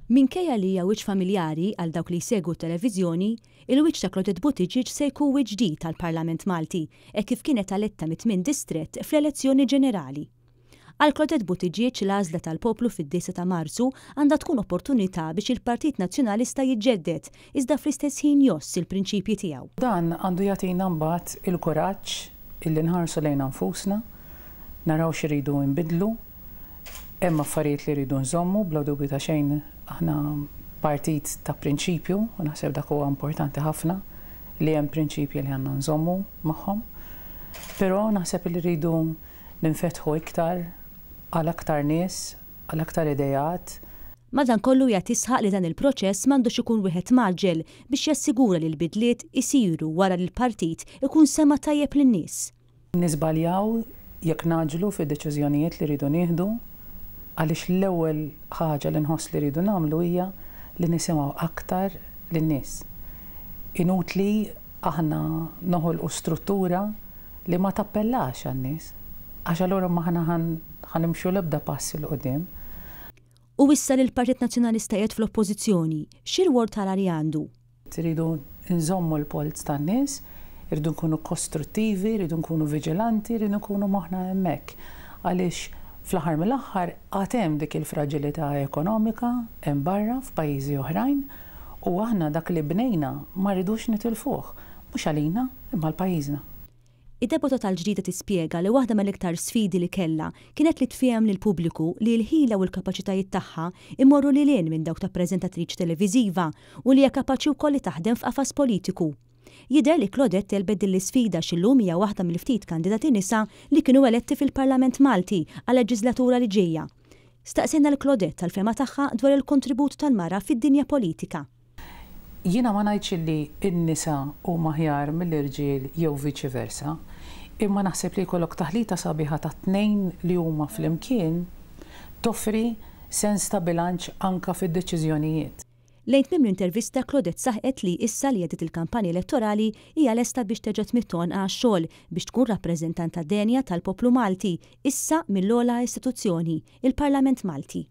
Minkejja li hija wiċċ familjari għal dawk li jsegwu t-televiżjoni, il-wiċċ ta' Claudette Buttigieg se jkun wiċċ ġdid għall-Parlament Malti hekk kif kienet eletta mit-tmien distrett fl-elezzjoni ġenerali. Għal Claudette Buttigieg l-għażla tal-poplu fid-disgħa ta' Marzu għandha tkun opportunità biex il-Partit Nazzjonalista jiġġedded iżda fl-istess ħin jgħożż il-prinċipji tiegħu. Dan għandu jagħtina mbagħad il-kuraġġ illi nħarsu lejna nfusna, naraw x'irridu nbiddlu, Hemm affarijiet li rridu nżommu, bla dubju ta' xejn aħna partit ta' prinċipju u naħseb dak huwa importanti ħafna li hemm prinċipji li għandna nżommu magħhom. Però naħseb li rridu ninfetħu iktar għal aktar nies, għal aktar ideat. Madankollu hija tisħaq li dan il-proċess m'għandux ikun wieħed mgħaġġel biex jassigura li l-bidliet isiru wara li l-partit ikun sema' tajjeb lin-nies. Niżbaljaw jekk ngħaġġlu fid-deċiżjonijiet li rridu nieħdu għaliex l-ewwel ħaġa li nħoss li rridu nagħmlu hija li nisimgħu aktar lin-nies. Inutli aħna noħolqu struttura li ma tappellax għan-nies għax allura m'aħna ħa nimxu l-ebda pass 'il quddiem. U issa li l-Partit Nazzjonalista qiegħed fl-Oppożizzjoni, xi rwol tara li għandu? Irridu nżommu l-polz tan-nies, irridu nkunu kostruttivi, irridu nkunu viġilanti, irridu nkunu moħħna hemmhekk. Għaliex fl-aħħar mill-aħħar għad hemm dik il-fraġilità ekonomika hemm barra f'pajjiżi oħrajn u aħna dak li bnejna ma rridux nitilfuh, mhux għalina imma għal pajjiżna. Id-deputata l-ġdida tispjega li waħda mill-iktar sfidi li kellha kienet li tfiehem lill-pubbliku li l-ħila u l-kapaċitajiet tagħha jmorru lil hinn minn dawk ta' preżentatriċi televiżiva u li hija kapaċi wkoll li taħdem f'qafas politiku. Jidher li Claudette għelbet din l-isfida għax illum hija waħda mill-ftit kandidati nisa li kienu eletti fil-Parlament Malti għal-leġiżlatura li ġejja. Staqsejna lil Claudette għall-fehma tagħha dwar il-kontribut tal-mara fid-dinja politika. Jiena ma ngħidx illi n-nisa huma aħjar mill-irġiel jew viċi versa, imma naħseb li jkollok taħlita sabiħa tat-tnejn li huma flimkien toffri sens ta' bilanċ anke fid-deċiżjonijiet. Lejn tmiem l-intervista Claudette saħqet li issa li għaddiet il-kampanja elettorali hija lesta biex terġa' tmidd għonqha għax-xogħol biex tkun rappreżentanta denja tal-poplu Malti, issa mill-ogħla istituzzjoni, il-Parlament Malti.